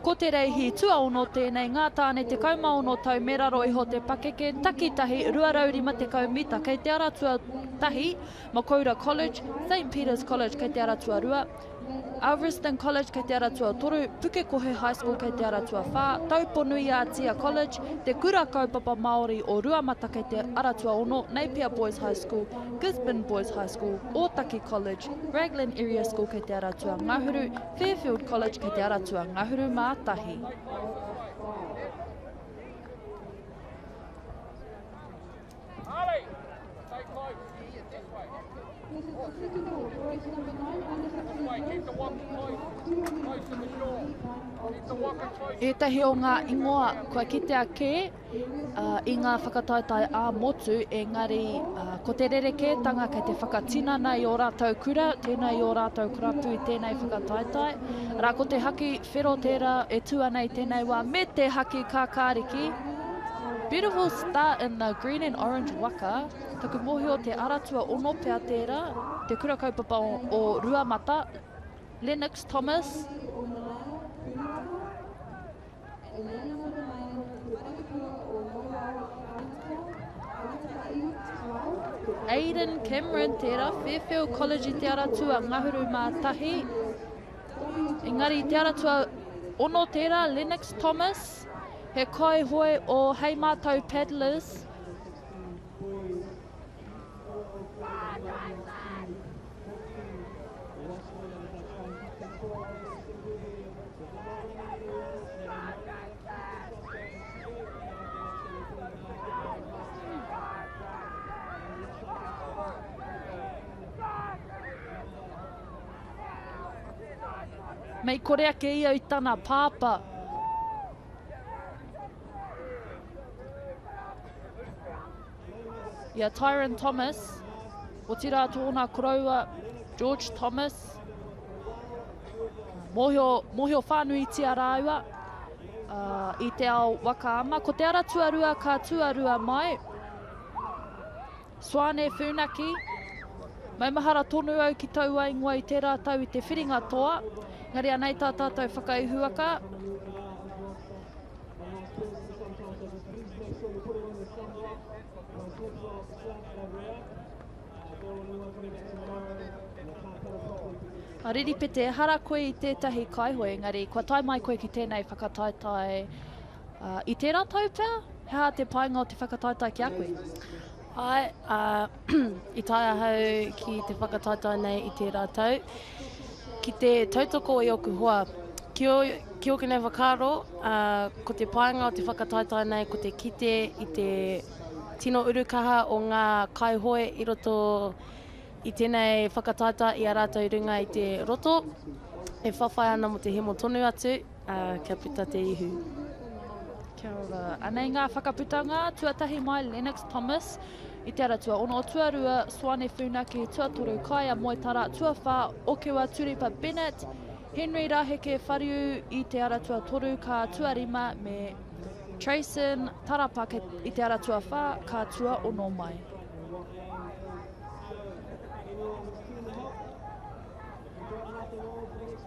Ko te reihi tuaono tēnei, ngā tāne 16 tau me raro iho te pakeke, takitahi, 250 mita kei te ara tuatahi, Makoura College, Saint Peter's College kei te ara tuarua, Alveston College kei te ara tuatoru, Pukekohe High School kei te ara tuawhā, Taupo-nui-a-Tia College, Te Kura Kaupapa Māori o Ruamata kei te ara tuaono, Napier Boys High School, Gisborne Boys High School, Ōtaki College, Raglan Area School kei te ara tuangahuru, Fairfield College kei te ara tuangahuru mā tahi. Ētahi o ngā ingoa kua kitea kē i ngā whakataetae ā-motu, engari ko te rerekētanga kei te whakatinana i ō rātou kura, tēnā i ō rātou karapu i tēnei whakataetae. Arā, ko te haki whero tērā e tū ana i tēnei wā, me te haki kākāriki. Beautiful start in the green and orange waka. Taku mōhio te ara tuaono pea tērā, te kura kaupapa o, o Ruamata, Lennox Thomas. Aidan Cameron tērā, Fairfield College i Te Aratua, ngahuru mā tahi. Engari i Te Aratua ono tērā, Lennox Thomas, he kaihoe o Hei Mātau Paddlers. Mei kore ake ia i tana pāpā. I a Tyron Thomas, otirā tōna koroua George Thomas, mōhio, mōhio whānuitia rāua uh, i te ao waka ama. Ko te ara tuarua ka tuarua mai, Swane Whunaki, maumahara tonu au ki taua ingoa i tērā tau i te whiringa toa, engari anei tā tātou whakaihuwaka. A Riripete, ehara koe i tētahi kaihoe, engari kua tae mai koe ki tēnei whakataetae uh, i tērā tau pea? He aha te painga o te whakataetae ki a koe? Āe, ā, i tae ahau ki te whakataetae nei i tērā tau, ki te tautoko i ōku hoa. Ki ō, ki ōku nei whakaaro, ā, ko te painga o te whakataetae nei ko te kite i te tino urukaha o ngā kaihoe i roto i tēnei whakataetae i a rātou i runga i te roto, e whawhai ana mō te hemo tonu atu. Ā, kia puta te ihu. Kia ora. Anei ngā whakaputanga, tuatahi mai Lennox Thomas i te ara tuaono, tuarua Swane Funaki, tuatoru Kaia Moetara, tuawhā Okewa Turipa Bennett, Henry Raheke Whariu i te ara tuatoru, ka tuarima me Trayson Tarapa i te ara tuawhā, ka tuaono mai.